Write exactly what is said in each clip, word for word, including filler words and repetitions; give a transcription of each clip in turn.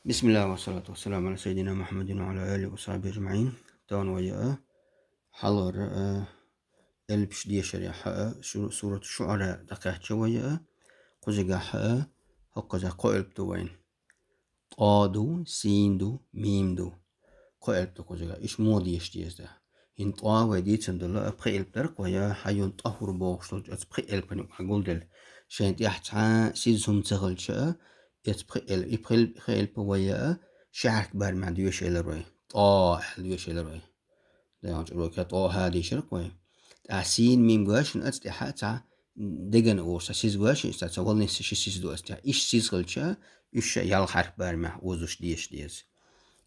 بسم الله والصلاة والسلام على سيدنا محمد وعلى آله وصحبه أجمعين. Тахана вай а, хьалхара а, элпаш дешар яха а, шу-, сурат ШуӀара дӀакхаьча вай а, кхузигахьа а, хӀокхуза кхо элп ду вайна. ТӀо ду, син ду, мим ду. Кхо элп ду кхузигахьа. Иш мо деша деза да. ХӀинца тӀо вай дийцина дола а пхи элп дар-кх вай а, хьаюн тӀахӀур бохуш долчу оцу пхи элпана юкъахь гулделла. Шайн тӀехь цхьа сиз хӀума ца хилча а, эца пхи эл-, и пхи эл-, пхи элпа вай а, ши хьарка барамехь доьшуш елар вай. ТӀо аьлла доьшуш елар вай. Дайхьан чӀурой ка тӀо хьа дийшар-кх вай. ТӀаккха син мим гоьшина аца тӀехьа цхьа деган ур, сан сиз гоьшина, сан ца валлалц ши сиз ду аца тӀехьа. Иш сиз хилча, уьш ша ял хьарка барамехь озуш деша деза.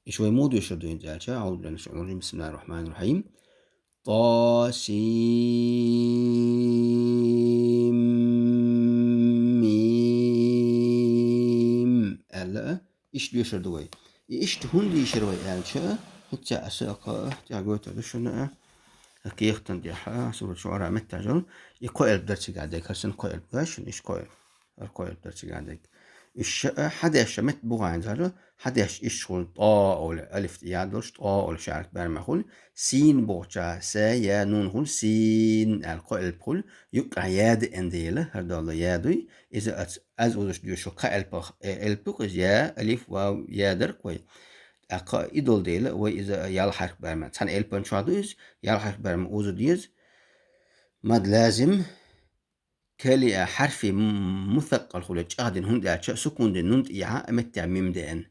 Иш вай муха доьшур ду хӀинца аьлча, أعوذ بالله من الشيطان الرجيم، بسم الله الرحمن الرحيم. طسم. Аьлла а, иштта доьшур ду вай. И иштта хӀунда дийшар вай аьлча, хӀинца а аса а кхо а тӀехь гойтур ду шуна а, кехатан тӀехь а, сурат ШуӀара меттахь жал, и кхо элп дар цигахь дерг, хӀара санна кхо элп гоьшина, иш кхо элп. ХӀара кхо элп дар цигахь дерг. Уьш ша а хьадеш ша метта бу хьайна цара, хьадеш иш хуьлу тӀо олу, алиф тӀе я долуш, тӀо олу ши хьарка барамехь хуьлу, син бохуча са, я, нун хуьлу, син аьлла кхо элп хуьлу, юккъехь я деана дела, хӀара долу я дуй, иза аца, аз озуш доьшу кхо элпах, э, элп ду-кх иза, я, алиф, вав, я дар-кх вай. ТӀаккха и долу дела, вай иза ял хьарка барамехь, цхьана элпана чохь ду иза, ял хьарка барамехь озуш деза, мад лазим, кали а хьарфи м-, мусаккъал хуьлу чӀагӀдина, хӀунда аьлча сукун дина нун тӀехьа а меттехь мим деана.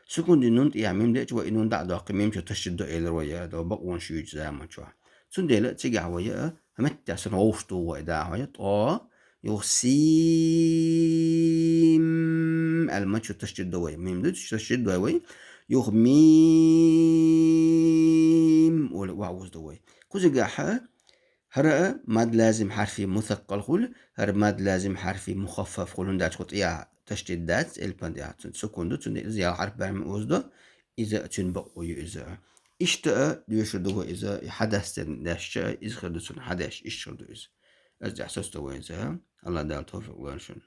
Сукун дина нун тӀехьа мим деача, вай и нун дӀа а доккхий, мим чу ташдид до элира вай, я, до бакъонаш юьйцу заман чохь. Цундела цигахь вай а, меттехь санна вовшах ду вай, да, вай, тӀо, юха сим аьлла, мим чу ташдид до вай. Мим ду, ташдид до вай. Юха мим олу охьа озу ду вай. Кхузигахьа ХӀара а мад лазим хьарфи мусаккъал хуьлу, хӀара мад лазим хьарфи мухаффаф хуьлу, хӀунда аьлча кху тӀехь ташдид дац, элпан тӀехь цуьнан сукун ду, цундела иза ял хьарф барамехь озу до, иза цуьнан бакъо ю иза. Иштта а доьшур ду вай иза, и хьадас дерг дешча а, иза хир ду цунна хьадеш, иштта хир ду иза. Аса тӀехь соцу до вай иза. АллахӀ Дала тавфикъ лойла шуна.